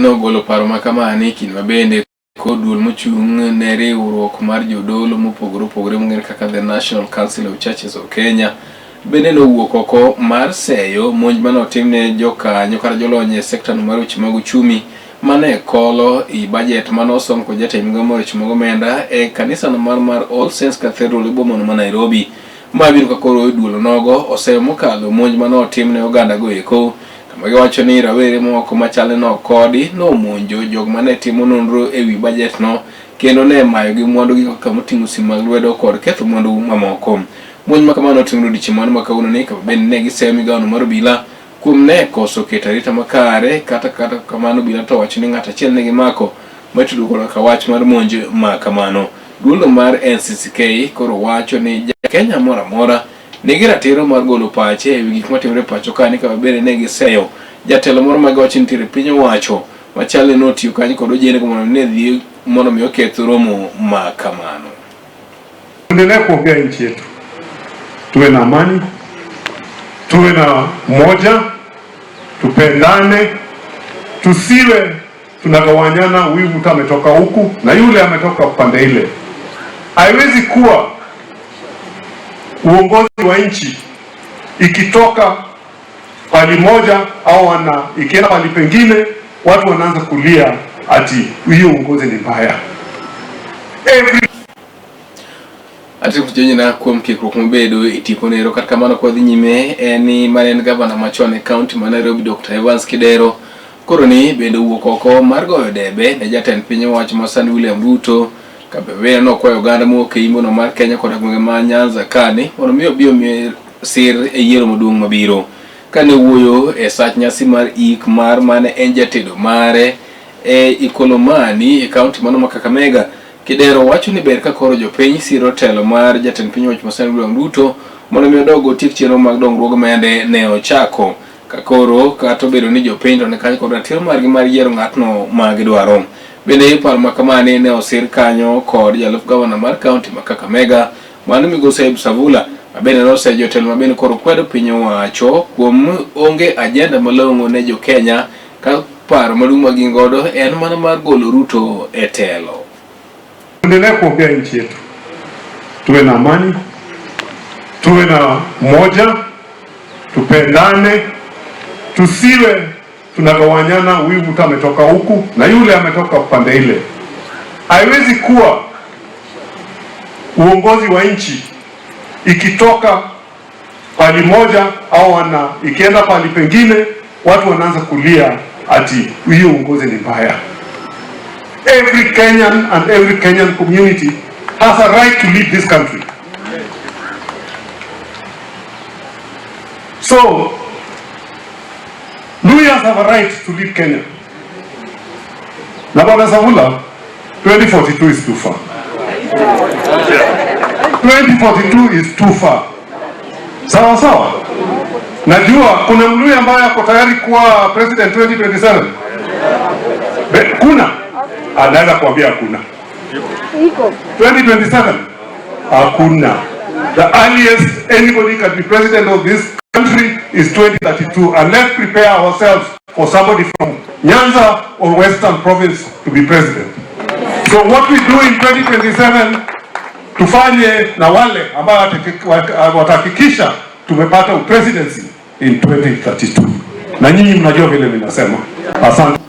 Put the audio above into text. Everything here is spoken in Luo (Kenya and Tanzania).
Nogolo paro ma kamani kinde ma bende kod duol mochung' ne riwruok mar jodolo mopogore opogore mong'ere kaka The National Council of Churches of Kenya bende nowuok oko mar seyo monj mane otim ne jokanyo kata jolony e sekta no mar weche mag uchumi mane kolo i bajet mane osom kod jatend migawo mar weche mag omenda e kanisano mar All Saints Cathedral e boma no ma Nairobi. Ma biro ka koro duol nogo oseyo mokalo monj mane otim ne oganda go eko kama giwacho ni rawere moko machalne nokodi nomonjo jog mane timo nonro e wi bajet no kendo ne mayogi mwandugi kaka moting'o simu mag lwedo kod ketho mwandu mamoko. Monj ma kamano otimore odiechieng' mano ma kawuono ni kama bende ne giseyo migawono mar obila kuom ne koso keto arita makare kata kamano obila to wacho ni ng'ato achiel ne gimako matudo koda ka wach mar monj ma kamano. Duolno mar NCCK koro wacho ni ja Kenya moro amora nigi ratiro mar golo pache ewi gik matimore pacho ka ni kama bende ne giseyo jatelo moro ma giwacho ni nitiere piny owacho machal ni notiyo kanyo kod ojende mondo ne dhi mondo mi oketh romo ma kamano. Tuendelee kuombea nchi yetu, tuwe na amani, tuwe na moja, tupendane, tusiwe tunagawanyana, huyu mtu ametoka huku na yule ametoka pande ile. Haiwezi kuwa uongozi wa nchi ikitoka pali moja au ikienda pali pengine, watu wanaanza kulia ati hiyo uongozi ni mbaya. Every Ati kujenyi na kuom kikruok mobedo e tipo nero kata kamano kwa dhi nyime en ni mane en gavana machon e kaunti ma Nairobi Dr. Evans Kidero koro ni bende owuok oko mar goyo debe ne jatend piny owacho ma sani William Ruto ka bende nokwayo oganda mowuok e imbono mar Kenya koda gwenge ma Nyanza kani mondo mi obi omiye sir e yiero maduong' mabiro. Kane owuoyo e sach nyasi mar ik mar mane en jatedo mare e Ikolomani e kaunti mano ma Kakamega, Kidero wacho ni ber ka koro jopiny siro telo mar jatend piny owacho masani William Ruto mondo mi odog otiek chenro mag dongruoge ma yande ne ochako. Ka koro kata obedo ni jopiny to ne kanyo kod ratiro margi mar yiero ng'atno ma gidwaro. Bende paro ma kamani ne osir kanyo kod jalup gavana mar kaunti ma Kakamega mano migosi Ayub Savula ma bende noseyo jotelo ma bende koro kwedo piny owacho kuom onge ajenda malong'o ne jo Kenya ka paro maduong' ma gin godo en mana mar golo Ruto e telo. Tuendelee kuombea nchi yetu, tuwe na amani, tuwe na moja, tupendane, tusiwe tunagawanyana, huyu mtu ametoka huku na yule ametoka pande ile. Haiwezi kuwa uongozi wa nchi ikitoka pali moja au ikienda pali pengine, watu wanaanza kulia ati hiyo uongozi ni mbaya. Every Kenyan and every Kenyan community has a right to lead this country. So, Luhyas have a right to lead Kenya. Na Bwana Savula, 2042 is too far. 2042 is too far. Sawa sawa. Najua kuna Mluhya ambaye ako tayari kuwa president 2027. Kuna? Anaweza kuambia hakuna. 2027? Hakuna. The earliest anybody can be president of this country is 2032, and let's prepare ourselves for somebody from Nyanza or Western Province to be president. So what we do in 2027, tufanye na wale ambao watahakikisha tumepata presidency in 2032. Na nyinyi mnajua vile ninasema. Asante.